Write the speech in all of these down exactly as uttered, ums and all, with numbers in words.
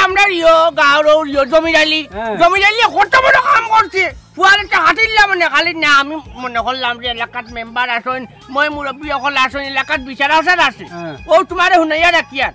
আমরার ইয়ো, গাঁওর ইয়ো, জমির আলী। হ্যাঁ। জমির আলী কত বড় কাম করছে। ফুয়ারে তো হাতিল্লা মনে, খালি না, আমি মনে করলাম যে এলাকাত মেম্বার আছইন, ময় মুরব্বি অকল আছইন, এলাকাত বিচার আচার আছে। হ্যাঁ। ও তোমারে হুনাইয়া রাখিয়ার।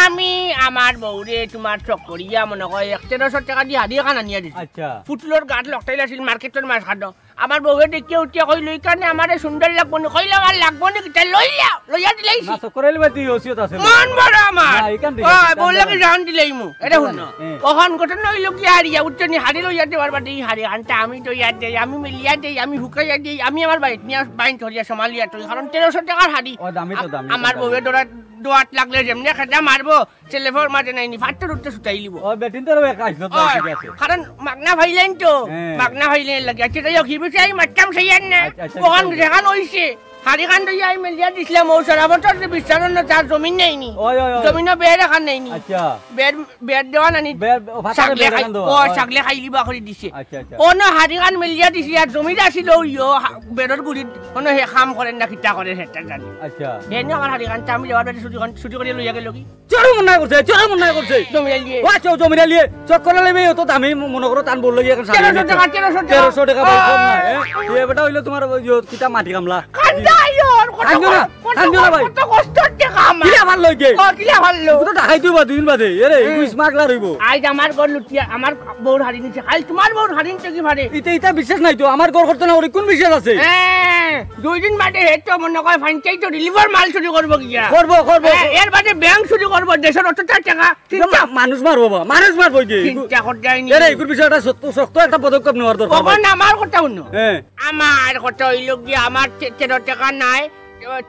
আমি আমার বউরে তোমার চক্করিয়া মনে কয় এক তেরোশো টেকা দি হাড়ি এখান আনিয়া দিছি। আচ্ছা। পুতুলর গাত লকটাইল আছিল মার্কেটর মাঝখানো। আমার বউয়ে দেখিয়া উঠিয়া কইল, "ইখানে আমারে সুন্দর লাগবো নি?" কইলাম, "আর লাগবো নি কিতা? লইয়া, লইয়া দিলাইছি।" না, চক্কর আলী ভাই, তুই ওসিয়ত আছে। মন বড় আমার। না, ইখান ঠিক আছে, ওই, বউর লাগি জান দিলাইমু। এটা হুনো। হ্যাঁ। অখন ঘটনা অইল কি, হারিয়া উঠছে নি, হাড়ি লইয়া দেওয়ার বাদে এই হাড়ি খানটা আমি দইয়া দেই, আমি মেলিয়া দেই, আমি হুকাইয়া দেই, আমি আমার বাড়িত নিয়া বাইন ধরিয়া সমালিয়া থই। কারণ তেরোশো টেকার হাড়ি। ও, দামি তো, আ-, দামি তো, আমার দামি। বউয়ে দৌড়াত লাগলে যেমনে খেদা মারবো, ছেলে ফোর মাঝে নাইনি, ফাটতে উঠতে ছুটাই লিব। ও, বেটিন তোর এক আইসত, ওই, ঠিক আছে। কারণ মাগনা ভাইলেন তো, হ্যাঁ। মাগনা ভাইলেন লাগে। আচ্ছা, যাই হোক, হিবিছে আমি মারতাম সেই আর না। আচ্ছা, আচ্ছা, ওখান ঠিক আছে। যেখান হইছে, হাড়ি খান দইয়া আমি মেলিয়া দিছিলাম, ও সারা বছর যে বিশ্রাম না, তার জমিন নেইনি। ওই, ওই, ওই। জমিনও বের এখান নেইনি। আচ্ছা। বের, বের দেওয়া নানি। বের, ও, ফাটারে ছাগলে বের খাই, এখান দেওয়া, ও, ওই। ছাগলে খাই লিবা করে দিছে। আচ্ছা, আচ্ছা। ও না হাড়ি খান মেলিয়া দিছে, আর জমিন আছিল ওই, ও, হা-, বেরর গুড়িত, কোনো হে কাম করেন না, কিতা করে সেটা জানি। আচ্ছা। এনে আমার হাড়ি খানটা আমি যাওয়ার বাদে ছুটি খান, ছুটি করে লইয়া গেল কি? চরম অন্যায় করছে, চরম অন্যায় করছে। জমির আলীয়ে। ও আচ্ছা, ও জমির আলীয়ে, চক্কর আলী ভাই, ও তো দামি ম-, মনে করো, তান বললো গিয়ে এখন সাড়ে তেরোশো টেকা, তেরোশো টেকা। তেরোশো টেকা ভাই, কম না, হ্যাঁ? এ বেটা হইলো তোমার ওই যে কিতা মাটি কামলা। কান্দা আইলো, কত কান্দো না, কত কান্দো না ভাই। কত কষ্টর টেকা আমার। কিলা ভালো হইছে? ও, কিলা ভালো? ও তো দেখাই তুই বা দুদিন বাদে, এরে, হুম। এগুলো স্মাগলার হইবো। আজ আমার ঘর লুটিয়া, আমার বউর হাড়ি নিছে, কাল তোমার বউর হাড়ি নিছে কি পারে? ইতা, ইতা বিশ্বাস নাই তো, আমার ঘর করতে না, ওর কোন বিশ্বাস আছে? হ্যাঁ, দুই দিন বাদে হে তো মনে কয় ফাইন চাই তো রিলিভার মাল চুরি করবো গিয়া। করবো, করবো। হ্যাঁ, এর বাদে ব্যাংক চুরি করবো, দেশের অতটা টেকা। চিন্তা মা-, মানুষ মারবো বা, মানুষ মারবো কি? চিন্তা করতে যায়নি। এরে, এগুর বিষয়ে একটা শক্ত, শক্ত একটা পদক্ষেপ নেওয়ার দরকার ভাই। তখন আমার কথা শুনো। হ্যাঁ। আমার কথা হইল কি, আমার তে-, তেরো টাকা নাই,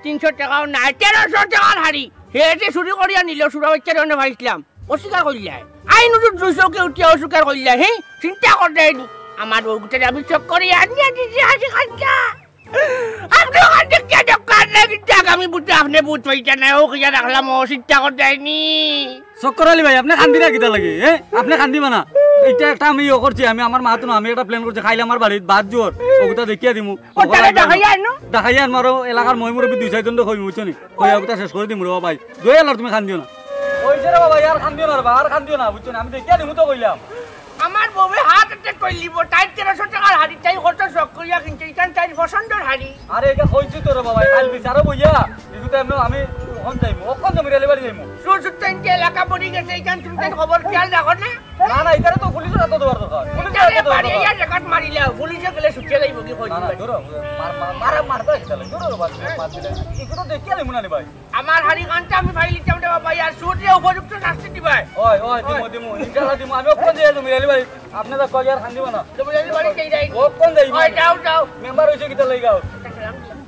তিনশো টাকাও নাই, তেরোশো টাকার হাড়ি। হে যে চুরি করিয়া নিল, চুরা বাচ্চারে অনে পাইছিলাম। অস্বীকার করলাই। আইন উজুর দুই চোখে উঠিয়া অস্বীকার করলাই, হে? চিন্তা করতে যায়নি। আমার বউটারে আমি চক্করে আনিয়া দিছি হাড়ি খানটা। আপনি ওখান থেকে দোকান না, কিন্তু আগামী বুথে আপনি বুথ পাইতা না, ও কিয়া রাখলাম, ও চিন্তা করতে যায়নি। চক্কর আলী ভাই, আপনি কান্দি না কিতা লাগে, হ্যাঁ? আপনি কান্দি না। এটা একটা আমি ইয়ে করছি, আমি আমার মা তো না, আমি একটা প্ল্যান করছি, খাইলে আমার বাড়িত বাদ জোর, ওগুতা দেখিয়া দিমু। ও, তাহলে দেখাইয়া আনো। দেখাইয়া আনো, আরো এলাকার ময় মুরব্বি দুই চারজন তো কইমু, বুঝছো নি? কইয়া ওগুতা শেষ করে দিমু রে বাবা ভাই। দয়া আল্লাহ, তুমি কান্দিও না। ওই যে রে বাবা, আর কান্দিও না রে বাবা, আর কান্দিও না, বুঝছো নি? আমি দেখিয়া দিমু তো কইলাম। আমার বউয়ে হার্ট অ্যাটাক করিলিবো, তাই তেরোশো টাকার হাড়ি, তাই কত শখ করিয়া কিনছে, ইখান তাই পছন্দর হাড়ি। আরে, এটা কইছি তো রে বাবা, কাল বিচারো বইয়া, এগুতো এমন আমি ওখান যাইমু, ওখান জমির আলী বাড়ি যাইমু। সুর সুর তো ইনকে এলাকা পড়ি গেছে, ইখান তুমি তাই খবর খেয়াল রাখো না। না, না, ইতারে তো পুলিশর হাতো দেওয়ার দরকার, পুলিশর ইতারে হাতো দেওয়ার বাড়ি দরকার। ইয়া রেকর্ড মারিলাও, পুলিশে গেলে ছুটিয়ে যাইব কি কই না, না, দিন ভাই? ধরো, মার, মার, মারা, মারতে আসতে লাগে, ধরো, বাদ, বাদ দিলে। এগুতো দেখিয়া দিমু না রে ভাই। আমার হাড়ি খানটা আমি পাইলিতাম রে বাবা, আর সুররে উপযুক্ত শাস্তি দিবাই। ওই, ওই, দিমু, ওই। দিমু, ইনশাআল্লাহ দিমু। আমি ওখান দিয়ে জমির আলী বাড়ি, আপনারা কই আর কান্দিও না। জমির আলী বাড়ি সেই যাই। ওখান যাই, ওই, যাও, যাও। মেম্বার হইছে কিতা লাগি গাও?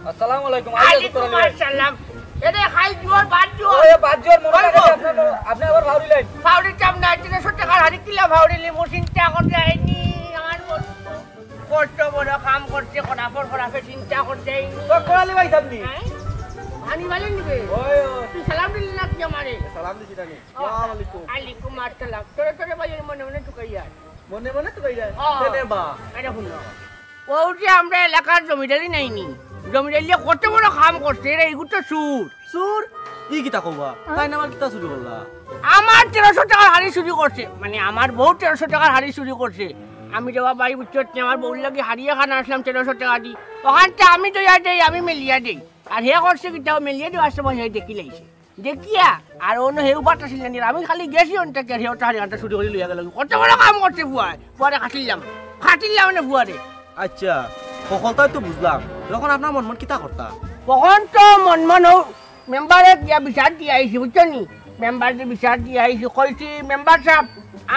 আসসালামু আলাইকুম। আইয়া আলাইকুম চক্কর আলী ভাই। আসসালাম। এরে খাই জোর, বাদ জোর। ওই, বাদ জোর, মনে ওই, থাকে গো। আপনার, আপনি আবার ভাউরি লাইন। ভাউরি চাম না, তিনশো টাকার হাড়ি কিলা ভাউরি লিমু, চিন্তা করতে যায়নি। আমার বন্ধু। কত বড় কাম করছে, খরাফর খরাফে চিন্তা করছে এই নিয়ে। তো কোয়ালি ভাই সামনে? হ্যাঁ? পানি বালি নিবে? ওই, ওই। তুই সালাম দিলি না তুই আমারে? সালাম দিছি না আমি। ও, আসসালামু আলাইকুম। আলাইকুম আসসালাম। তোরে তোরে ভাই মনে মনে ঢুকাই আর। মনে মনে ঢুকাই যায়? ও। কেনে বা? এটা শুনো। ও যে আমরা এলাকার জমিদারি নাইনি। জমিদারিয়ে কত বড় কাম করছে, এরা এগুলো তো চুর। চুর? ই কিতা কবা? তাই না আমার কিতা চুরি করলা? আমার তেরোশো টাকার হাড়ি চুরি করছে, মানে আমার বউ তেরোশো টাকার হাড়ি চুরি করছে। আমি যাওয়া বাড়ি বুঝতে পারছি, আমার বউর লাগি হাড়ি এখান আসলাম তেরোশো টাকা দি। ওখানটা আমি দইয়া দেই, আমি মেলিয়া দেই। আর হে করছে কিতা, মেলিয়া দেওয়ার সময় হে দেখি লাইছে। দেখিয়া, আর অন্য হেউ বাটা ছিল না, আমি খালি গেছি অনটাকে হে ওটা হাড়ি আনটা চুরি করে লইয়া গেল। কত বড় কাম করছে বুয়ায়, বুয়ারে খাটিলাম, খাটিলাম না বুয়ারে। আচ্ছা, সকলটাই তো বুঝলাম। যখন আপনার মন মন কিতা করতা? তখন তো মন মন ও মেম্বারে গিয়া বিচার দিয়া আইছি, বুঝছো নি? মেম্বারে বিচার দিয়া আইছি, কইছি, "মেম্বার সাহেব,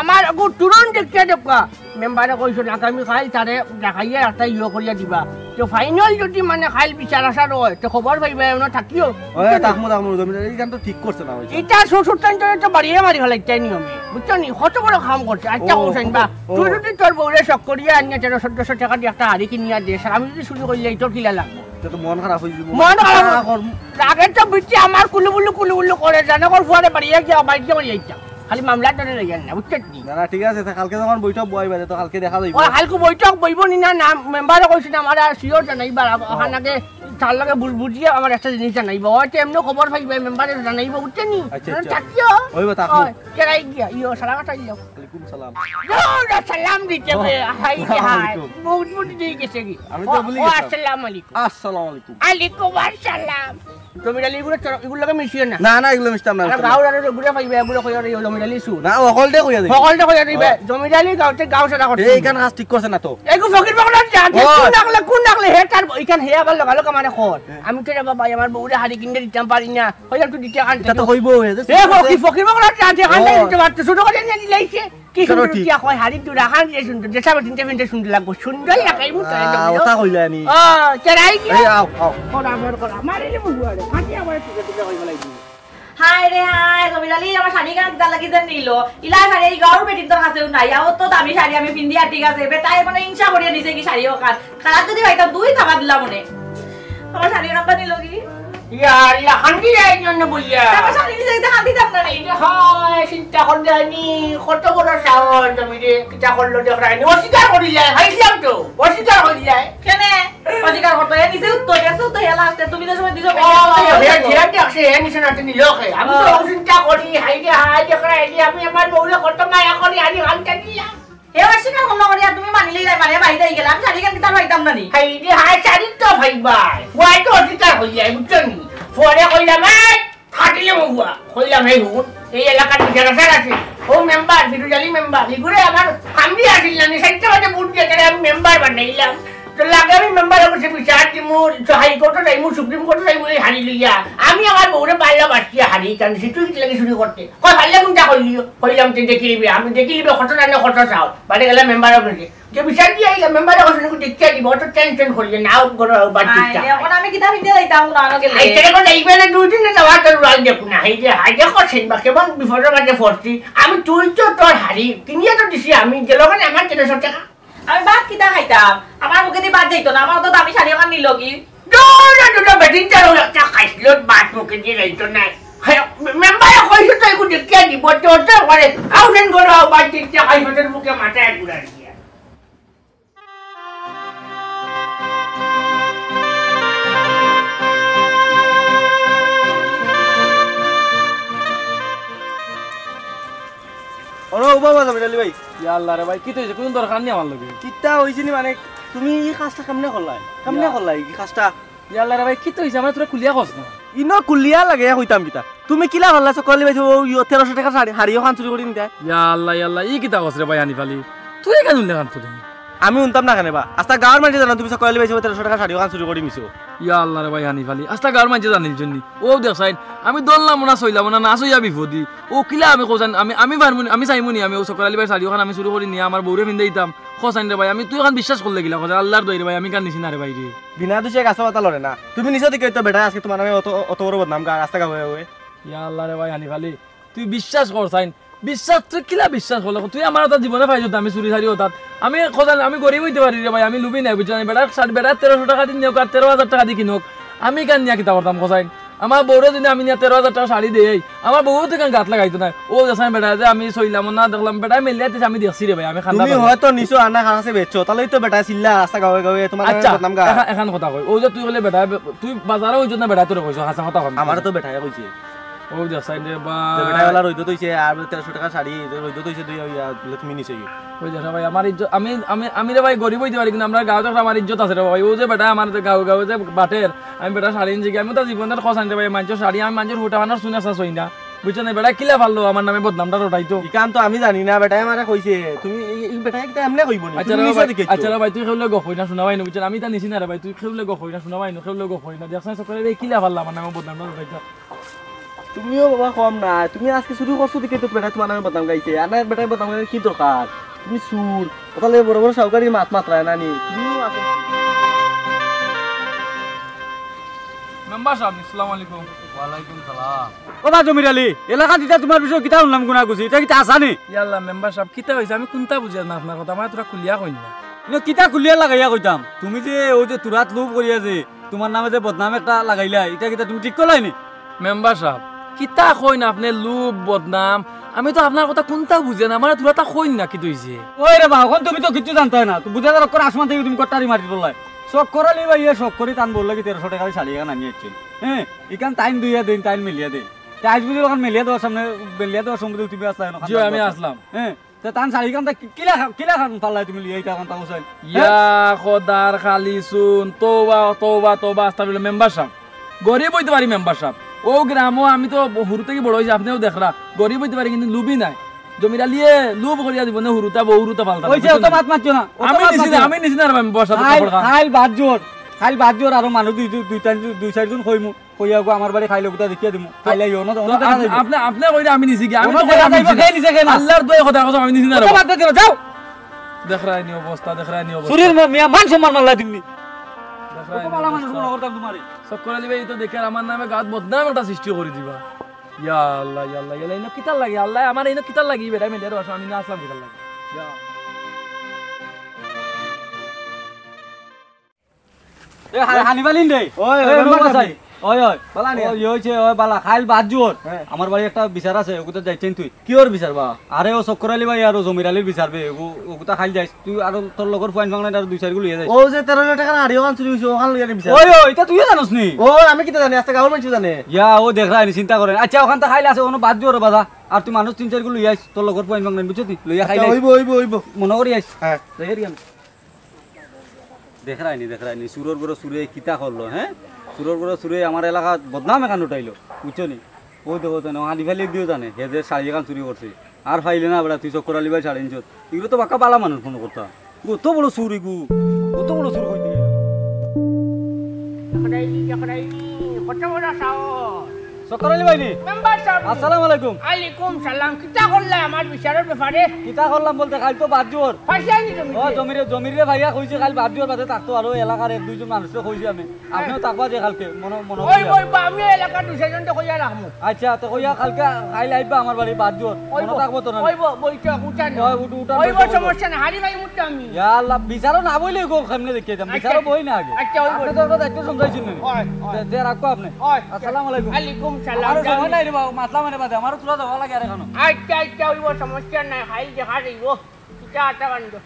আমার আগু তুরন্ত দেখিয়া দেবকা।" মেম্বারে কইছেন, "আগামী কাল তারে দেখাইয়া একটা ইয়ে করিয়া দিবা।" তো ফাইনাল যদি মানে কাল বিচার আসার হয়, তো খবর পাইবা, এমন থাকিও। ওই, বুঝছো নি? থাকমু, থাকমু, জমিদার, এই গান তো ঠিক করছে না, ওই যে। ইটা শ্বশুর তাইন তো বাড়িয়ে মারি ফেলাইতে নিয়মে, বুঝছো নি? কত বড় কাম করছে। আচ্ছা, ও, হোসেন বা, ও। তুই যদি তোর বউরে শখ করিয়া আনিয়া তেরো চোদ্দশো টাকা দিয়ে একটা হাড়ি কিনিয়া দেস, আর আমি যদি চুরি করিলাই, তোর কিলা লাগবো? এটা তো মন খারাপ হয়ে যাবো। মন খারাপ না, হয়ে-, কর-, রাগে তো বুঝছি আমার কুলুবুলু কুলুবুলু করে, জানো কর ফুয়ারে বাড়িয়ে গিয়া বাইরে গিয়া বাড়ি যাইতাম। খালি মামলা ধরে লইয়া না, বুঝছো নি? না, না, ঠিক আছে, তা কালকে যখন বৈঠক বইবা, তো কালকে দেখা যাইব। ও, কালকে বৈঠক বইব নি না, না, মেম্বারে কইছি না, আমার আর শিওর জানাইবার, ও। ওখান আগে তার লগে বুঝ বুঝিয়া আমার একটা জিনিস জানাইবা। অয় তো এমনে খবর পাইবা, মেম্বারে জানাইবা, বুঝছো নি? আচ্ছা, আচ্ছা। থাকিও। ওই বা, থাকমু। অয়, কেরাই গিয়া, ইয়ো, সালাম আলাইকুম। ওয়ালাইকুম সালাম। ইয়ো, না, সালাম দিতে হবে। ওয়ালাইকুম। হাই রে হাই। বহুত বহুত দিয়ে গেছে কি? আমি তো ও, ভুলি ও, গেছিলাম। আসসালামু আলাইকুম। আসসালামু আলাইকুম। আলাইকুম আসসালাম। জমির আলী, ইগুলো চলো, ইগুলো লগে মিশিও না। না, না, ইগুলো মিশতাম না, আমরা মিশতাম না। গাঁওর আরো ঘুরে পাইবে, এগুলো কইয়া রে, জমির আলী শুন। না, অকলতে কইয়া দিবি। অকলতে কইয়া দিবে। ও। জমির আলী গাঁওতে গাঁও সারা করতে এই দিবে। এখান কাজ ঠিক করছে না তো। এগু ফকির বকলার জাত, এ ও। কোন ডাকলে, কোন ডাকলে, হে তার এখান হে আবার লগালো কামানে কর। হ্যাঁ। আমি তো রে বাবা, আমার বউরে হাড়ি কিনে দিতাম পারি না। কইলাম তুই দিতে আনতে এটা তো তো। হইবো, এ যে এ ফকির, ফকির বকলার জাত, এখান ও। দিতে পারতো, ছোট করে নিয়ে দিলাইছে। কি চলো সুন্দর ঠিক। টিয়া কয়, হাড়ি দুরা খান যে সুন্দর, দেশা বেটিনতে ফিনতে সুন্দর লাগবো, সুন্দর লাগাই মুখ করে আহ, দেবো। ওটা কইলে আনি। ও, চড়াই কি? এই, আও, আও। করা, আমার করা, মারি রে মুগুয়ারে, ফাটি আমার টুকে টুকে কই বলাই দিবি। হায় রে হায়, জমির আলী, আমার শাড়ি কান কিতা লাগি যেন নিল। ইলা শাড়ি এই গাঁওর বেটিন্তর কাছেও নাই। আও তো দামি শাড়ি আমি পিন্দিয়া ঠিক আছে। বেটায় মানে হিংসা করিয়া নিছে কি শাড়ি ওখান। খারাপ যদি পাইতাম, দুই থাবা দিলাম মনে। আমার শাড়ি ওখান নিল কি? ইয়া আল্লাহ, কান্দি যায় জন্য বইয়া। আমার শাড়ি নিছে, এটা কান্দি দাম না নি। এই যে হয়, চিন্তা করলে আনি, কত বড় সাহস, জমিরে, কিতা করলো দেখরায়নি, অস্বীকার করি যায়, খাইছিলাম তো, অস্বীকার করি যায়। কেনে? অস্বীকার করতো, এ নিচে উত্তর, এ উত্তর, এ লাস্টে, তুমি যে সময় দিছো, ও, এ হে, উত্তর। হে দেখছে, হে নিচে নাতে নিল খে। আমি তো ও। চিন্তা করি, হাই রে, হাই দেখরায়নি, আমি আমার বউরে কত মায়া করি, আমি আনতে দিলাম। হে অস্বীকার করলো করি, আর তুমি মানিলেই নাই, মানে, বাইরে গেলে, আমি শাড়ি কেন কিতার পাইতাম না নি? হাই রে, হাই, শাড়ি তো ভাইবাই। ওয়াই তো অস্বীকার হই যায়, বুঝছো নি? পরে কইলাম, এই, খাটিলে মহুয়া। কইলাম, এই হুন, এই এলাকার বিচার আচার আছে। ও মেম্বার, ফিরোজ আলী মেম্বার, ইগুরে আমার হামদি আসিল না নি, সেটা বাদে ভোট দিয়ে তারে আমি মেম্বার বানাইলাম। তো লাগে আমি মেম্বার অফিসে বিচার দিমু, তো হাইকোর্টও যাইমু, সুপ্রিম কোর্টও যাইমু, এই হারি লইয়া। আমি আমার বউরে পাল্লা বাঁচিয়া হারি, কারণ সে তুই লাগে চুরি করতে। কয়, পাল্লা কোনটা করলিও? কইলাম, তুই দেখি নিবি, আমি দেখি নিবি, কত জানে কত চাও। বাদে গেলাম মেম্বার অফিসে। যে বিচার দিয়ে আইলাম, মেম্বারে কইছে, "নাকি দেখিয়া দিব, অত টেনশন করিও না, আউট করো, আউট, বাদ আয়, দিকটা।" এখন আমি কিতা পিন্দিয়া যাইতাম, উড়ানো গেলে? এই টেলিফোন এইবারে দুই দিনে যাওয়া তোর উড়াল দেখো না, এই যে হাই দেখো, সেনবা কেমন বিপদের মাঝে পড়ছি। আমি তুই তো তোর হারি, কিনিয়া তো দিছি আমি, গেল মানে আমার তেরোশো টাকা। আমি ভাত কিতা খাইতাম? আমার মুখে দিয়ে ভাত যাইতো না, আমার অত দামি শাড়ি ওখান নিল কি? দৌড়া দৌড়া বেটিন চালো একটা খাইছিল, ভাত মুখে দিয়ে যাইতো না। হ্যাঁ, মেম্বারে কইছে তো একটু দেখিয়া দিব, তো তো করে, আউট করো, আউট, বাদ দিকটা খাই, পেটের মুখে মাথায় ঘুরাই দিয়া। ওরে, ও বাবা, জমির আলী ভাই। ইয়া আল্লাহ রে ভাই, কিতা অইছে? কুনু দরকার নি আমার লগে। কিতা অইছে নি মানে, তুমি ই কাজটা কেমনে করলায়? কেমনে ইয়া। করলায় ই কাজটা? ইয়া আল্লাহ রে ভাই, কিতা অইছে? আমারে তোরা খুলিয়া কস না। ইনো খুলিয়া লাগে, কইতাম কিতা? তুমি কিলা ভাল্লা চক্কর আলী ভাই, ও, ও তেরোশো টাকার শাড়ি, হাড়ি ওখান চুরি করি নিতা? ইয়া আল্লাহ, ইয়া আল্লাহ, ই কিতা কস রে ভাই হানিফ আলী? তুই কেন উল্লেখ আনতো তুমি? আমি হুনতাম না কেনে বা? আস্তা গাঁওর মাঝে জানো তুমি চক্কর আলী ভাই তেরোশো টাকার শাড়ি ওখান চুরি করি নিছো। ইয়া আল্লাহ রে ভাই হানিফ আলী, আস্তা গাঁওর মাঝে জানিল জন্যি। ও দেখ সাইন, আমি দৌড়লাম না, সইলাম না, না সইয়া বিপদি। ও কিলা আমি কইছাইন, আমি, আমি পারমু নি, আমি চাইমু নি, আমি ও চক্কর আলী ভাই শাড়ি ওখান আমি চুরি করি নিয়া আমার বউরে ফিন্দাইতাম। কইছাইন রে ভাই, আমি তুই ওখান বিশ্বাস করলে কিলা, কইছাইন আল্লাহর দোয়াই রে ভাই, আমি কান নিছি না রে ভাই রে। বিনা দোষে গাছে পাতা লড়ে না। তুমি নিছো দেখি তো বেটা আজকে তোমার নামে অত, অত বড় বদনাম গার রাস্তা গাওয়ে গাওয়ে। ইয়া আল্লাহ রে ভাই হানিফ আলী, তুই বিশ্বাস কর সাইন, বিশ্বাস তুই কিলা বিশ্বাস করলে? তুই আমার ওটা জীবনে পাইছত, আমি চুরি চারি ওটাত। আমি খোঁজা, আমি গরিব অইতে পারি রে ভাই, আমি লুবি নাই, বুঝছো নি? বেটা, ষাট, বেটা তেরোশো টাকা দি নিয়োগ আর তেরো হাজার টাকা দি কিনোক, আমি কান নিয়া কিতা করতাম, কইছাইন? আমার বউরে যদি আমি নিয়া তেরো হাজার টাকা শাড়ি দেই, আমার বউ তো কান গাত লাগাইতো না। ও দেশাই বেটা যে আমি সইলাম না, দেখলাম, বেটা মেলিয়া দিছে, আমি দেখছি রে ভাই, আমি খান্দা তুমি পাইলাম। হয়তো নিছো আনা খাসে বেচছো, তাহলেই তো বেটা চিল্লা রাস্তা গাওয়ে গাওয়ে তোমার আচ্ছা, বদনাম গা। এখান, এখান কথা কই, ও যে তুই বলে বেটা, তুই বাজারে ওই জন্য বেটা তোরে কইছো, হাছা কথা কন। আমারে তো বেটায় কইছে। ও দেশাই রে ভাই। যে বেটায় ওলা রইদত অইছে, আর তেরোশো টাকা শাড়ি, রইদত অইছে দুই, ওই, আর বলে তুমি নিছো কি? ওই দেখো ভাই, আমার ইজ্জত, আমি, আমি, আমি রে ভাই গরিব অইতে পারি, কিন্তু আমরা গাঁও দেখো আমার ইজ্জত আছে রে ভাই। ও যে বেটা আমার গাঁও, গাঁও যে বাটের, আমি বেটা শাড়ি আনছি কি, আমি তো জীবনে খোঁজ আনতে ভাই, মানষর শাড়ি, আমি মানষর হুটা বানার শুনে আসা সই না। বুঝছো না? বেটা কিলা পারলো আমার নামে বদনামটা রটাইতো? ইখান তো আমি জানি না, বেটায় আমারে কইছে। তুমি এই, এই বেটায় কিতা এমনে কইবো নি? আচ্ছা তুমি রে নিছো ভাই, দেখি আচ্ছা তো। রে ভাই, তুই কেউলে গফ কই না, শোনা ভাই না, বুঝছো না? আমি তা নিছি না রে ভাই, তুই কেউলে গফ কই না, শোনা ভাই না, কেউলে গফ কই না। দেখছ না, চক্কর আলী ভাই কিলা পারলো আমার নামে বদনামটা রটাইতো? তুমিও বাবা কম না, তুমি আজকে চুরি করছো দেখি তো বেটায় তোমার নামে বদনাম গাইছে। আর না বেটায় বদনাম গাইলে কি দরকার? তুমি চুর, তাহলে বড় বড় সাহুকারীর মাত মাতরায় না নি? তুমিও আছো। মেম্বার সাব, আসসালামু আলাইকুম। ওয়ালাইকুম সালাম। ও বা জমির আলী, এলাকাত ইতা তোমার বিষয়ে কিতা হুনলাম গুনাগুছি, ইতা কিতা হাছা নি? ইয়াল্লা, মেম্বার সাব, কিতা অইছে? আমি কুনতা বুঝিয়ার না আপনার কথা, আমারে তোরা খুলিয়া কইন না। ইনো কিতা খুলিয়া লাগাইয়া কইতাম? তুমি যে ওই যে তুরাত লুপ করিয়া যে তোমার নামে যে বদনাম একটা লাগাইলা, ইটা কিতা তুমি ঠিক করলায় নি? মেম্বার সাব, কিতা কইন আপনে, লুপ, বদনাম? আমি তো আপনার কথা কুনতা বুঝিয়ার না, আমারে তোরা তা কইন না, কিতা অইছে? ওই রে বা, অখন তুমি তো কিচ্ছু জানতায় না, তো বুঝা যার অক্ষর আসমান থাকি তুমি কট্টারি মারি তোলায়। চক্কর আলী ভাইয়ে শখ করি তান বউর লাগি তেরোশো টেকার শাড়ি এখান আনি আইছইন। হ্যাঁ, ইখান তাইন ধুইয়া দেইন, তাইন মেলিয়া দেইন। তে আইজ বুঝি অখান মেলিয়া দেওয়ার সামনে, মেলিয়া দেওয়ার সময় তুমি আছলায় না, জি, আমি আছলাম। হ্যাঁ, তে তান শাড়ি খান তা কি-, কিলা খা-, কিলা খান পাল্লায় তুমি লিয়া ইতা খান তা হুসাইন? ইয়া খোদার খালি চুন, তওবা, তওবা, তওবা, আস্তাগফিরুল্লাহ, মেম্বার সাব। গরিব অইতে পারি মেম্বার সাব। অউ গ্রামো আমি তো হুরু থাকি বড় অইছি, আপনেও দেখরা। গরিব অইতে পারি কিন্তু লুভি নায়। জমির আলীয়ে লুভ করিয়া দিবো নে হুরুতা বউ হুরুতা পাল্টা। ওই যে অত মাত মাতছো না, অত আমি মাত নিছি মাতছো না, না। আমি নিছি না রে ভাই, মেম্বার সাব, খাইল, খাইল বাদ জোর, খাইল বাদ জোর, আরো মানুষ দুই, দুই, দুই, চাইর, দুই চাইরজন কইমু। কইয়া গো আমার বাড়ি খাইল গুতা দেখিয়া দিমু। খাইলাই অনো, অনো দেখা যাইবো। আপনে, আপনে কইরা আমি নিছি কি? আমি অনো তো দেখা কইরা আমি যাইবো, নিছি না। কে নিছে, কে না? আল্লাহর দোয়াই কথা কইছো, আমি নিছি না রে অত বাবা। বাদ দিও, যাও। দেখরায়নি অবস্থা, দেখরায়নি অবস্থা। চুরির মা-, মিয়া মান সম্মান মারলা দিমনি। দেখরায়নি অত ভালা মানুষ অবস্থা। মনে করতাম তোমারে। চক্কর আলী ভাই, ই তো দেখি আর আমার নামে গাঁওত বদনাম একটা সৃষ্টি করি দিবা। ইয়া আল্লাহ, ইয়া আল্লাহ, ইয়া আল্লাহ, ইনো কিতার লাগি? আল্লাহ, আমার ইনো কিতার লাগি? বেটা মেয়েদের বাসা, আমি না আছলাম কিতার লাগি? ইয়া। এ, হা-, হানিফ আলী নি? ওই, ওই, ওই, মেম্বার সাব। ওই, ওই। বালা নি? ওই, ওই যে, ওই, বালা, খাইল বাদ জোর। হ্যাঁ। আমার বাড়ি একটা বিচার আছে, ওগুতে যাইতেন তুই। কিওর বিচার বা? আরে, ও চক্কর আলী ভাই আর ও জমির আলীর বিচার বে, ওগু-, ওগুতা খাইল যাইস। তুই আর তোর লগর ফুয়াইন ফাংনাইন আর দুই চাইরগু লইয়া যাইস। ও যে তেরোশো টেকার হাড়ি ওখান চুরি অইছে, ওখান লইয়া বিচার। ওই, ওই, ইটা তুইও জানোস নি? ও, আমি কিতা জানি, আস্তা গাঁওর মানষে জানে। ইয়া, ও দেখরায়নি, চিন্তা করে। আচ্ছা, ওখান তো খাইল আছে, ওনো বাদ জোর বাজা। আর তুই মানুষ তিন চাইরগু লইয়া আইস, তোর লগর ফুয়াইন ফাংনাইন, বুঝছস নি? লইয়া আচ্ছা, খাইল আইস। অইবো, অইবো, অইবো। মনো করি আইস। হ্যাঁ। যাই আর কি আমি। দেখরায়নি, দেখরায়নি, চুরর ঘরো চুরে কিতা করলো, হ্যাঁ? চুরর ঘরো চুরে আমার এলাকাত বদনাম এখান উঠাইলো, বুঝছো নি? ওই দেখো তো, হানিফ আলী দিও জানে, হে যে শাড়ি এখান চুরি করছে। আর পাইলে না বেটা, তুই চক্কর আলী ভাই শাড়ি আনছত। ইগুলো তো বাক্কা বালা মানুষ মনো করতা। অত বড় চুর ইগু, অত বড় চুর কইতে। দেখরায়নি, দেখরায়নি, কত বড় সাহস। চক্কর আলী ভাই নি? Member sub. আসসালামু আলাইকুম। আলাইকুম সালাম। কিতা করলা আমার বিচারর ব্যাপারে? কিতা করলাম বলতে, খাইল তো বাদ জোর। পাইছায়নি জমিরে? ও, জমিরে, জমিরে ভাইয়া কইছে খাইল বাদ জোর বাদে থাকতো, আর ওই এলাকার এক দুইজন মানুষরে কইছি আমি। আপনেও থাকবা যে কালকে, মনো, মনো ওই, করিয়া। ওই, বা, আমি এলাকার দুই চাইরজনরে কইয়া রাখমু। আচ্ছা, তো কইয়া কালকে খাইল আইবা আমার বাড়ি বাদ জোর। ওই মনো বা, থাকবো তো না? ওই বা, বইটা উঠা না। ওই, উঠ-, উঠা ওই বা, বইটা উঠা। সমস্যা নাই, হারি ভাই উঠতে আমি। ইয়া আল্লাহ, বিচারো না বইলে গো, কেমনে দেখিয়া যাম? আচ্ছা, বিচারো বই না আগে। আচ্ছা, ওই আপনে বই। তো একটা দায়িত্ব সমঝাইছেন না। ওই, ওই। দে, দে, রাখো আপনে। ওই। আসসালামু আলাইকুম। ওয়ালাইকুম সালাম। আমারও সময় নাই রে বাবা, মাতলাম রে বাদে, আমারও তোরা যাওয়া লাগে আর এখনো। আচ্ছা, আচ্ছা, ওই বা সমস্যা নাই, খাইল দেখা যাইবো। কিতা আটা বান্ধব।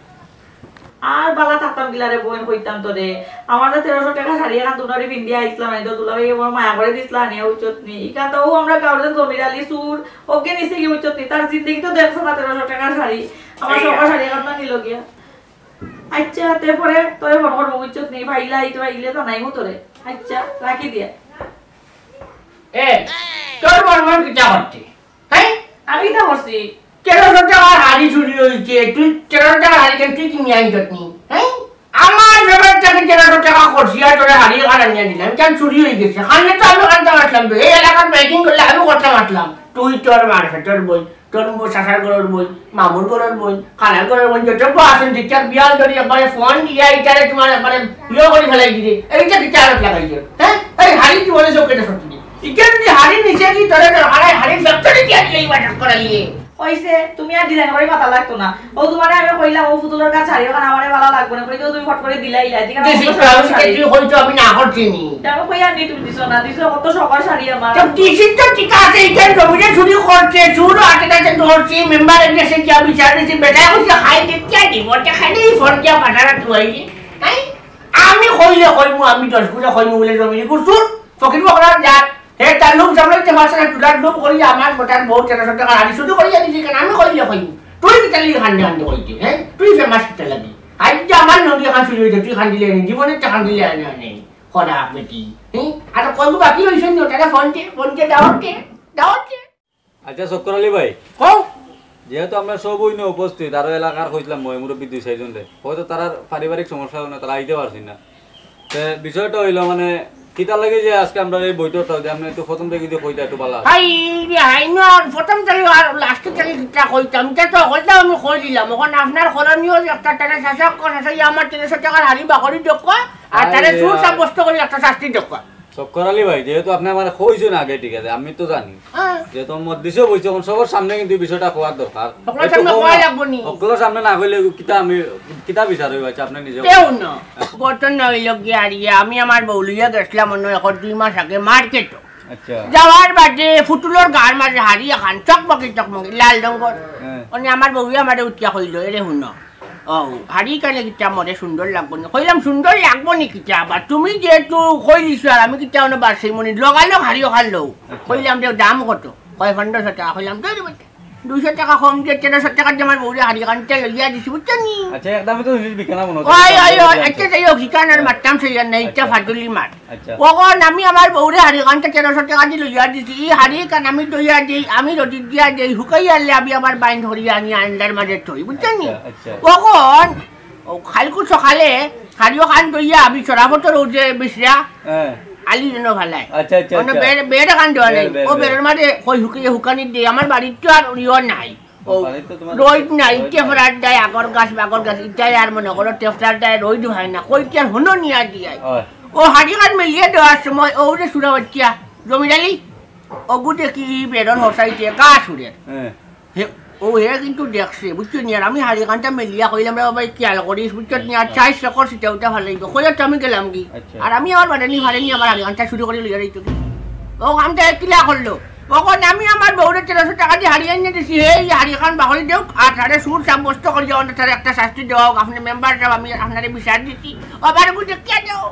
আর বালা থাকতাম কিলা রে বইন, কইতাম তোরে। আমার যে তেরোশো টেকার শাড়ি এখান তুনারে পিন্দিয়া আইছলাম, এই তো দুলাভাই আমার মায়া করে দিছলা, আনিয়া উচত নি। ইখান তো ও আমরা গাঁওর যে জমির আলী চুর, ওকে নিছে কি উচত নি। তার জিন্দেগি তো দেখছে না তেরোশো টেকার শাড়ি। আমার এই সবার শাড়ি এখান না নিল গিয়া। আচ্ছা, তে পরে তোরে ফোন করবো, উচত নি। ভাইলা, এই তো ভাইলে তো নাইমু তোরে। আচ্ছা, রাখি দিয়া। এ, তোর মন মন কিতা করতে? হ্যাঁ? আমি কিতা করছি? তেরোশো টেকার হাড়ি চুরি অইছে, তুই তেরোশো টেকার হাড়ি কেন তুই কিনিয়া আনছত নি? হ্যাঁ? আমার বেটার থাকি তেরোশো টেকা খরচিয়া তোরে হাড়ি এখান আনিয়া দিলাম, কেন চুরি অইগেছে? খাইলে তো আমি কানতাম আছলাম তো, এই এলাকার মাইকিং করলে আমি করতাম আছলাম। তুই তোর মার খেতর বই, তোর বউ, চাচার ঘরর বই, মামুর ঘরর বই, খালার ঘরর বই, যত বউ আছইন, দেখিয়া বিয়াল ধরি একবারে ফোন দিয়া ইটারে তোমার একবারে ইয়ে করি ফালাই দিলে। এইটা কিতা আরত লাগাইছে? হ্যাঁ? এই হাড়ি কি বলে চোখে দেখো তুমি? ইটা যদি হাড়ি নিচে দি ধরে ধরে হারাই হাড়ি ফ্যাক্টরি দিয়া দিলে এই বাজার করাইয়ে। অইছে, তুমি আর ডিজাইন করি মাতা লাগতো না। ও তোমারে আমি কইলাম, ও পুতুলর কাছে হাড়ি ওখানে আমারে বালা লাগবো না। কইতে তুমি ফট করে দিলাইলা। এদিকে দিছি, আমার কাছে আমি শাড়ি। তুই কইছো আমি না করছি নি। আমি কই আর নি তুমি দিছো না, দিছো কত শখর শাড়ি আমার। তো দিছি তো ঠিক আছে, ইটা জমিরে চুরি করছে, চুর আটে কাছে ধরছি, মেম্বার এসে গিয়া বিচার দিছি, বেটায় কইছে খাই দিতে দিব, ওটা খাইলে এই ফোন দিয়া পাঠারা তুই। তাই আমি কইলে কইমু, আমি দশ গুণে কইমু বলে জমিরে কুসুর, ফকির বকরার জাত। হে তার লোক সামলাইতে পারছে না, তুলার লোক করি আমার বেটার বউ তেরোশো টেকার হাড়ি চুরি করিয়া দিছি, কেন আমি কইলে কইমু। তুই কিতা লাগি কান্দে কান্দে কইতে, হ্যাঁ? তুই ফেমাস কিতা লাগি? আজ যে আমার নদী এখান চুরি অইছে, তুই কান্দিলে নি, জীবনে তো কান্দিলে আনে আনে। খরা বেটি, হ্যাঁ? আর কত বাকি রইছে নি, ওটারে ফোন দে, ফোন দে, দাওয়াত দে, দাওয়াত দে। আচ্ছা, চক্কর আলী ভাই। কও। যেহেতু আমরা সব অইন্য উপস্থিত, আরো এলাকার কইছিলাম ময় মুরব্বি দুই চাইরজনরে। হয়তো তারার পারিবারিক সমস্যার কারণে তারা আইতে পারছইন না। তে বিষয়টা অইলো মানে, কিতা লাগে যে আজকে আমরা এই বৈঠকটা, যে আপনে একটু প্রথম থাকি যদি কইতা একটু ভালা অইতো। হাই রে হাই, না, প্রথম থাকি আর লাস্ট থাকি কিতা কইতাম, ইটা তো হকলতা আমি কই দিলাম। অখন আপনার করণীয় যে একটা টাকা চাচা, চাচা, আমার তিনশো টেকার হাড়ি বাকরি দেউক্কা, আর তারে আরে চুর আর সাব্যস্ত করি একটা শাস্তি দেউক্কা। চক্কর আলী ভাই, যেহেতু আপনে আমারে কইছইন আগে, ঠিক আছে, আমি তো জানি। হ্যাঁ। যেহেতু মজলিসে বইছি, অখন সবার সামনে কিন্তু এই বিষয়টা কওয়ার দরকার। হকলর সামনে কওয়া লাগবো নি? হকলর সামনে না কইলে কিতা আমি, কিতা বিচার অইবো? আচ্ছা, আপনে নিজে কেউ না। ঘটনা অইলো গিয়া, আমি আমার বউ লইয়া গেছলাম অন্য এক দুই মাস আগে মার্কেটো। আচ্ছা। যাওয়ার বাদে পুতুলর গার মাঝে হাড়ি এখান চকমকি চকমকি লাল রঙর। হ্যাঁ। মানে আমার বউয়ে আমারে উঠিয়া কইলো, "এরে হুনো।" ও, হাড়ি কানে কিতা মরে সুন্দর লাগবো নি? কইলাম সুন্দর লাগবো নি কিতা? আবার তুমি যেহেতু কইলিছো আর আমি কিতা অনো বাসি মনি লগালগ হাড়ি ওখান লও। আচ্ছা। কইলাম যে দাম কত? কয় পনেরোশো টাকা। কইলাম দুইশো টাকা কম দিয়া তেরোশো টাকা দিয়া আমার বউরে হাড়ি কানটা লইয়া দিছি, বুঝছো নি? আচ্ছা, একদমই তো জিনিস বিকে না মনে হয়। ওই, ওই, ওই, আচ্ছা, যাই হোক, ইখান আর মারতাম সেই আর নাই, ইটা আচ্ছা। ফাজুলি মার। আচ্ছা। অখন আমি আমার বউরে হাড়ি কানটা তেরোশো টাকা দি লইয়া দিছি, ই হাড়ি কান আমি ধইয়া দেই, আমি রোদি দিয়া দেই, হুকাই আনলে আমি আবার বাইন ধরিয়া আনি আন্ডার মাঝে থই, বুঝছো নি? আচ্ছা, আচ্ছা। অখন ও কাইলকু সকালে হাড়িও কান ধইয়া আমি সরাবত রোদে বিছরা হ্যাঁ। আলি যেন ফালাই। আচ্ছা, আচ্ছা, অন্য আচ্ছা। বেড়, বেড় কান দেওয়া বেড়, নাই। বেড়, ও বেড়। বেড়ের মাঝে কই হুকিয়ে হুকানি দেই, আমার বাড়িত তো আর ইয়ো নাই। ও, বাড়িত তো তোমার রইদ নাই, রইদ নাই। টেফরার দায় আগর গাছ বাগর গাছ, ইটাই আর মনে করো টেফরার দায় রইদ হয় না, কই কি আর হনো নিয়া দিয়াই। হয়। ও হাড়ি কান মেলিয়া দেওয়ার সময়, ও যে সুরা বাচ্চা, জমির আলী, ওগু দেখি বেড়র হসাইতে গা সুরের। হ্যাঁ। হে, ও হে কিন্তু দেখছে, বুঝছো নি? আর আমি হাড়ি কানটা মেলিয়া কইলাম, "রে বাবা, খেয়াল করিস, বুঝছো নি? আর আচ্ছা। চাইস চকর সিটা উঠা ফালাইব।" কইয়া তো আমি গেলাম কি? আচ্ছা। আর আমি আমার বাড়ানি ফাড়ানি আমার হাড়ি কানটা চুরি করি লইয়া যাইতো কি? ও কামটা একলা করলো। অখন আমি আমার বউরে তেরোশো টাকা দি হাড়ি আনিয়া দিছি, হে, ই হাড়ি কান বাকলি দেউক, আর তারে চুর সাব্যস্ত করি যাও না, তারে একটা শাস্তি দেওয়া হোক, আপনি মেম্বার সাব, আমি আপনারে বিচার দিছি। আবার বুঝে কে দেও?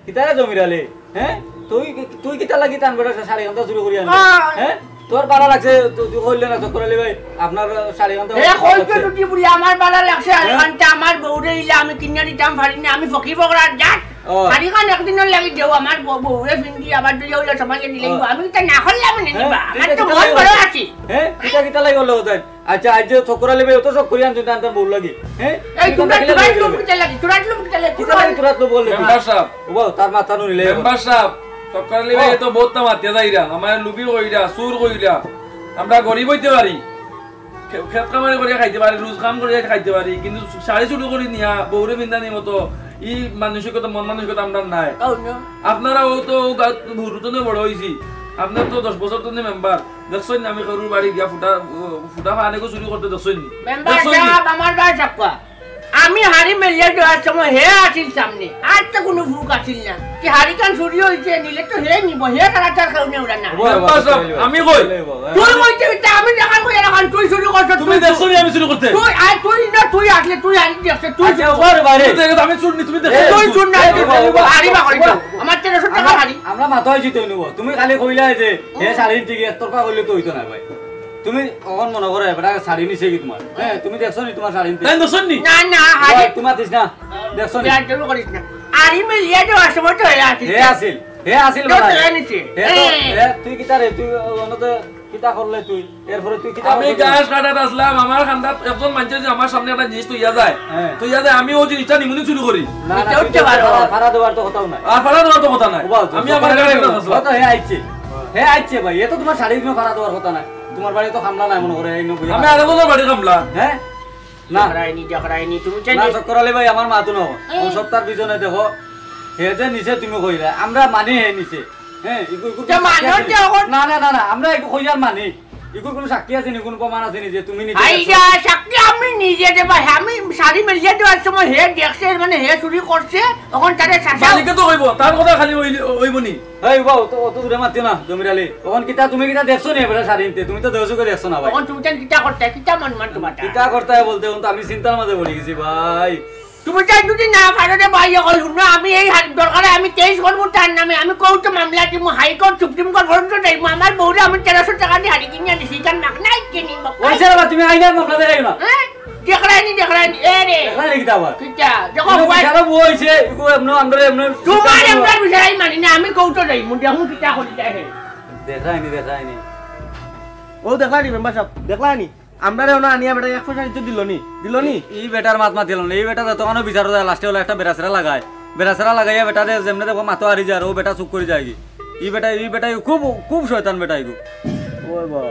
কিতারে জমির আলী? হ্যাঁ? তুই, তুই কিতা লাগি তান বেটার শাড়ি কান্তা চুরি করি আনলি? হ্যাঁ। হ্যাঁ? তোর ভালা লাগছে, তুই, তুই কইলে না চক্কর আলী ভাই, আপনার শাড়ি কান্তা এ, ভালা কইছো লাগছে। তুই বুলে আমার ভালা লাগছে, আর হ্যাঁ? কান্তা আমার বউরে ইলা আমি কিনিয়া দিতাম পারি না, আমি ফকির ফকরার জাত। ও। শাড়ি কান একদিনর লাগি দেও, আমার বউ, বউরে ফিন্দি আবার তুই ওইলা সমাজে দিলে ও। আমি তো না করলাম নি হ্যাঁ? নিবা, তুই আমার তো কিতা মন লাগি বড় বললে? আছি। হ্যাঁ? কিতা কিতা লাগি বললে ওদের? আচ্ছা, আজ যে চক্কর আলী ভাই, অত শখ করি আনছেন, তান তার বউ লাগি। হ্যাঁ? এই তুই তোমরা, কাকে তোমরা লাগি লোক বললে? কিতা লাগি? তোরা লোক কিতা লাগি? কিতা লাগি তোরা তো বললে? Member sub. ও বাবা, তার মাথা নুরিলে। মেম্বার সাব, চক্কর আলী ভাই, ও। এত বহুত তা মাতিয়া যাইরা, আমার লুবি কইরা, চুর কইরা। আমরা গরিব হইতে পারি। খে-, খেত কামাই করিয়া খাইতে পারি, রুজ কাম করিয়া খাইতে পারি, কিন্তু শাড়ি চুরি করি নিয়া, বউরে ফিন্দানি মতো, ই মানসিকতা, মন মানসিকতা আমরা নাই। কারণ না। আপনারা ও তো, ও গাঁত হুরুতনে বড় হইছি। আপনার তো দশ বছর তো মেম্বার। দেখছইন নি আমি কেউর বাড়ি গিয়া ফুটা, ও, ফুটা ফানেকো চুরি করতে দেখছইন নি? মেম্বার দেখছইন নি? সাব, আমার গায়ে চাপ্পা। আমি হাড়ি মেলিয়া দেওয়ার সময় হে আছিল সামনে, আর তো কোনো ফুক আছিল না। কি হাড়ি কান চুরি হইছে, নিলে তো হে নিব, হে তারা তার কেউ নেওরা না। বাবা, মেম্বার সাব, বাবা, আমি কই। বাবা, বাবা। তুই কইতে কইতে আমি দেখার কই এলাকান তুই চুরি করছ, তুমি তুই দেখছো নি আমি চুরি করতে? তুই, আর তুই না, তুই আসলে তুই হাড়ি দেখছ, তুই আচ্ছা, চুরি ওরে বাইরে। তুই দেখো, আমি চুর নি, তুমি দেখো। এ, তুই চুর না, এ, তুই বাবা, বাবা। হাড়ি বা করি তো। আমার তেরোশো টাকা হাড়ি। আমরা মাথা হইছি তো নিব। তুমি খালি কইলা যে হে শাড়ি ঠিক একতরফা কইলে তো হইতো না ভাই। তুমি অখন মনে করো, বেটা শাড়ি নিছে কি তোমার? হ্যাঁ, তুমি দেখছো নি তোমার শাড়ি নিতে? তাই দেখছো নি? না, না, আরে। ওই, তুমি আতিস না। দেখছো নি? বিয়ার জন্য করিস না। আরে, মেলিয়া দেওয়ার সময় তো হে আছিল। হে আছিল। হে আছিল, কেউ বেটা। তো হে নিছে। হে তো, হ্যাঁ। হে, তুই কিতা রে? তুই অন্য তো কিতা করলে তুই? এরপরে তুই কিতা আমি করলি? ঘাস কাটাত আসলাম, আমার কান্দাত একজন মানুষে যে আমার সামনে একটা জিনিস থইয়া যায়, হ্যাঁ। থইয়া যায়, আমি ওই জিনিসটা নিমুনি চুরি করি। না, না, এটা তুই উঠতে তো পারো। ফাড়া, ফাড়া দেওয়ার তো কথাও নাই। আর ফাড়া দেওয়ার তো কথা নাই। ও বাবা, আমি আমার গাড়ি কাটাত আসলাম। ও তো হে আইছে। হে আইছে ভাই, এ তো তোমার শাড়ি নিয়ে ফাড়া দেওয়ার কথা নাই। তোমার বাড়ি তো কামলা নাই মনে করে, এই নবী। আমি আরো বছর বাড়ি কামলা। হ্যাঁ? না। দেখরায়নি, দেখরায়নি, তুমি না, জানি। চক্কর আলী ভাই, আমার মাতু না। হ্যাঁ। ও সত্তার পিছনে দেখো, হে যে নিছে তুমি কইরা, আমরা মানি হে নিছে। হ্যাঁ, ইগু, ইগু তে কোনো সাক্ষী মানুষ আছে নি? যখন না, না, না, না, আমরা ইগু কইয়ার মানি। ইগু কোনো সাক্ষী আছে নি, কোনো প্রমাণ আছে নি যে তুমি নিতে হাই গেছো? যা, সাক্ষী আমি নিজে যে ভাই, আমি শাড়ি মেলিয়া দেওয়ার সময় হে দেখছে, মানে হে চুরি করছে, তখন তারে শাসা মালিকে তো কইবো, তার কথা খালি ওই, ওইবো নি। এই বাবু, তো অত দূরে মাতিও না, জমির আলী। তখন কিতা, তুমি কিতা দেখছো নি এবারে শাড়ি নিতে? তুমি তো দেখছো কি দেখছো না ভাই। তখন তুমি তান কিতা করতে, কিতা মন মান তোমার? কিতা করতে বলতে, তখন তো আমি চিন্তার মাঝে পড়ে গেছি ভাই। তুমি তাই যদি না পারো রে ভাই, অখন হুনো, আমি এই হাত দরকারে আমি কেস করবো তার নামে, আমি কোর্টে মামলা দিমু, হাইকোর্ট, সুপ্রিম কোর্ট পর্যন্ত যাইমু। আমার বউরে আমি তেরোশো টাকা দি হাড়ি কিনিয়া দিছি, তার মাগ নাই কিনি, মাগ নাই। ওই ছেলে বা, তুমি আইনার মামলা দেখাইও না। হ্যাঁ? দেখরায়নি, দেখরায়নি, এ রে। দেখরায়নি কিতা আবার? কিতা? যখন তুমি হয় বিশাল বউ হইছে, ইগু এমন, আমরা এমন তোমার এমন বিচারাই মানি না, আমি কোর্টে যাইমু, দেখমু কিতা করি যায় হে। দেখরায়নি, দেখরায়নি। ও দেখরায়নি মেম্বার সাব, দেখরায়নি? আমরারে ওনা আনিয়া বেটা এক পয়সা ইজ্জত দিল নি, দিল নি? ই বেটার মাত মাতিল না, ই বেটা যতখানো বিচারো যায়, লাস্টে হলো একটা বেড়াছেড়া লাগায়। বেড়াছেড়া লাগাইয়া বেটারে যেমনে দেখো মাতো হারি যার, ও বেটা চুপ করি যায় কি। ই বেটা, ই বেটা খুব, খুব শয়তান বেটা ইগু। ওই বাবা।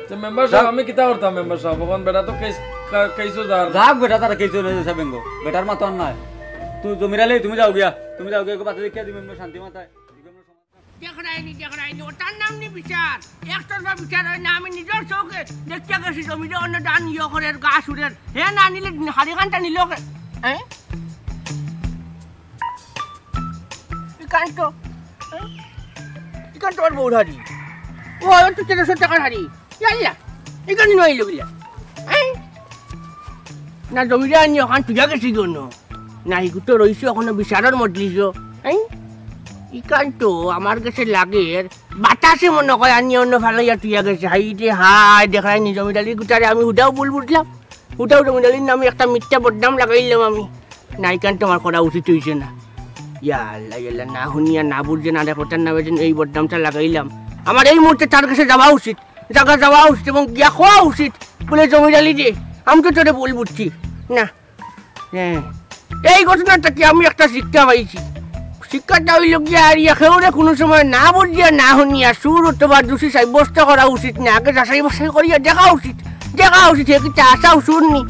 তো মেম্বার সাব, যাক। আমি কিতা করতাম মেম্বার সাব? অখন বেটা তো কেস, কা-, কেসও যার। যাক বেটা, তার কেসও নেই, সব বেঙ্গো। বেটার মাতো আর নাই। তুই জমির আলী, তুমি যাও গিয়া। তুমি যাও গিয়া, একটু বাতে দেখিয়া দিবি, এমনি শান্তি মাথায়। দেখরায়নি, দেখরায়নি, ওটার নাম নি বিচার। একতরফা বিচার হয় না, আমি নিজর চোখে দেখিয়া গেছি জমিরে অন্য ধান ইয়ে করের, ঘাস উড়ের। হে না নিলে হাড়ি কানটা নিল কে? হ্যাঁ? ইখান তো, হ্যাঁ? ইখান তো আমার বউর হাড়ি। ও, আমার তো তেরোশো টাকার হাড়ি। ইয়াল্লা, ইখান নয় লোক ইয়া। হ্যাঁ? না জমিদার আনি ওখান তুইয়া গেছি গো ন? না, ইগু তো রইছে ওখানো বিচারর মজলিসো। হ্যাঁ, ইখান তো আমার গেছে লাগের বাতাসে মনে কয় আনি অন্য ফালাইয়া তুইয়া গেছে। হায় রে হায়, দেখরায় নি জমিদার আলি গুতারে আমি হুদাও ভুল বুঝলাম। হুদাও জমিদার আলির নামে একটা মিথ্যা বদনাম লাগাইলাম আমি। না, ইখান তো আমার করা উচিত অইছে না। ইয়া আল্লাহ, ইয়া আল্লাহ, না হুনিয়া, না বুঝিয়া, না দেখে, তার নামে যেন এই বদনামটা লাগাইলাম। আমার এই মুহূর্তে তার গেছে যাওয়া উচিত, জাগা যাওয়া উচিত এবং গিয়া কওয়া উচিত, বুলে, "জমিদার আলি রে, আমি তো তোরে ভুল বুঝছি।" না, হ্যাঁ, এই ঘটনা থাকি আমি একটা শিক্ষা পাইছি। শিক্ষাটা অইলো গিয়া, আর ইয়া কেউরে কুনু সময় না বুঝিয়া, না হুনিয়া চুর অথবা দোষী সাব্যস্ত করা উচিত না। আগে যাচাই বাছাই করিয়া দেখা উচিত, দেখা উচিত হে কিতা হাছাউ চুর নি।